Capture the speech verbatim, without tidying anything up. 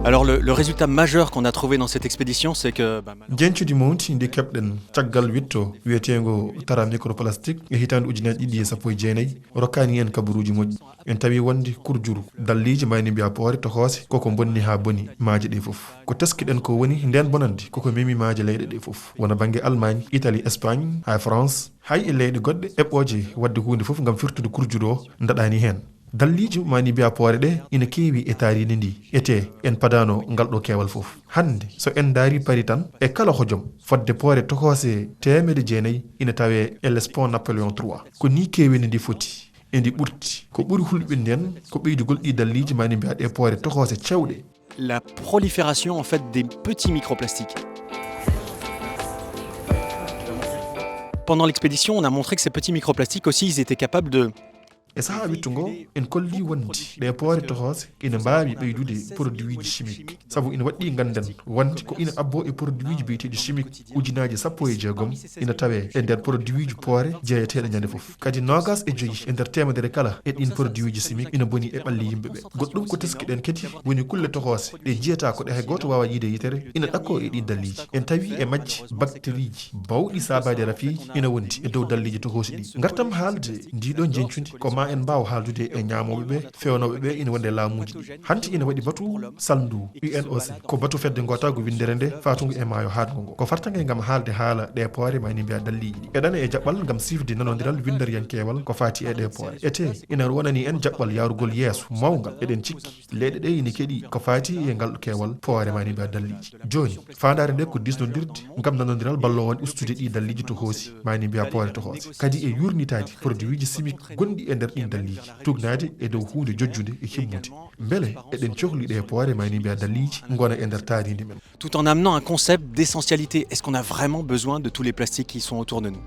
Alors le, le résultat majeur qu'on a trouvé dans cette expédition, c'est que... bah, malheureusement, Njeñcudi mawndi ndi keɓɗen caggal witto wiyeteengo tara microplastique e hitaande ujunaaji ɗiɗi e sappo e jeenayi rokkaani en kabaruuji moƴƴi. En tawi wonde kurjuru dalliiji, maa en mbiya poore tokoose, koko bonni haa boni maaje ɗe fof. Ko teskiɗen ko woni ndeen bonannde koko memi maaje leyɗe ɗe fof, wona bannge Allemagne, Italie, Espagne, haa France, hay e leyɗe goɗɗe eɓɓooje waɗde huunde fof ngam firtude kurjuru o ndaɗaani heen. Dalliiji, maa en mbiya poore ɗe, ina keewi e taariindi ndi. Etee, en padaano ngal ɗo keewal fof. Hannde, so en ndaari Paris tan, e kala hojom, fotde poore tokoose teemedde jeenayi ina tawee e les ponts Napoléon trois. Ko nii keeweendi ndi foti. E ndi ɓurti. Ko ɓuri hulɓinde en ko ɓeydugol ɗii dalliiji, maa en mbiya ɗee poore tokoose cewɗe. La prolifération en fait des petits microplastiques. Pendant l'expédition, on a montré que ces petits microplastiques aussi, ils étaient capables de... E sahaa wittu ngo, en kolli wonde ɗee poore tokoose ina mbaawi ɓeydude produiiji chimique, sabu ina waɗɗii ngannden wonde ko ina abboo e produiiji biyeteeɗi chimique ujunaaji sappo e jeegom ina tawee e nder produiiji poore jeeyeteeɗe ñande fof. Kadi noogaas e joyi e nder teemedere kala e ɗiin produiiji chimique ina boni e ɓalli yimɓe ɓe. Goɗɗum ko teskiɗen kadi woni kulle tokoose ɗe njiyataa ko ɗe hay gooto waawaa yiyde e yitere ina ɗakkoo e ɗiin dalliiji. En tawi e majje bakteriiji bawɗi saabaade rafiiji ina wondi e dow dalliiji tokoosi ɗi. Ngartam haalde ndii ɗoo njeñcudi ko maa en mbaaw haaldude e ñaamooɓe ɓe, feewnooɓe ɓe ina wonde e laamuuji ɗi. Hanti ina waɗi batu salndu U N O C, ko batu fedde ngootaagu winndere nde faatugu e maayo haaɗngo ngo. Ko fartaŋŋe ngam haalde haala ɗee poore, maa en mbiya dalliiji ɗi. Eɗen e jaɓɓal ngam siifde nanondiral winndariyankeewal ko faati e ɗee poore. Etee, ina wonani en jaɓɓal yahrugol yeeso mawngal. Eɗen cikki leyɗe ɗe ina keɗii ko faati e ngal keewal poore, maa en mbiya dalliiji. Jooni, faandaare nde ko diisnondirde ngam nanondiral balloowo en ustude ɗii dalliiji tokoosi, maa en mbiya poore tokoose. Kadi e yuurnitaade produiiji chimique gonɗi e nder ɗiin dalliiji, tuugnaade e dow huunde jojjunde e himmude. Mbele eɗen cohli ɗee poore, maa en mbiya dalliiji, ngona e nder taariindi men. Tout en amenant un concept d'essentialité. Est-ce qu'on a vraiment besoin de tous les plastiques qui sont autour de nous ?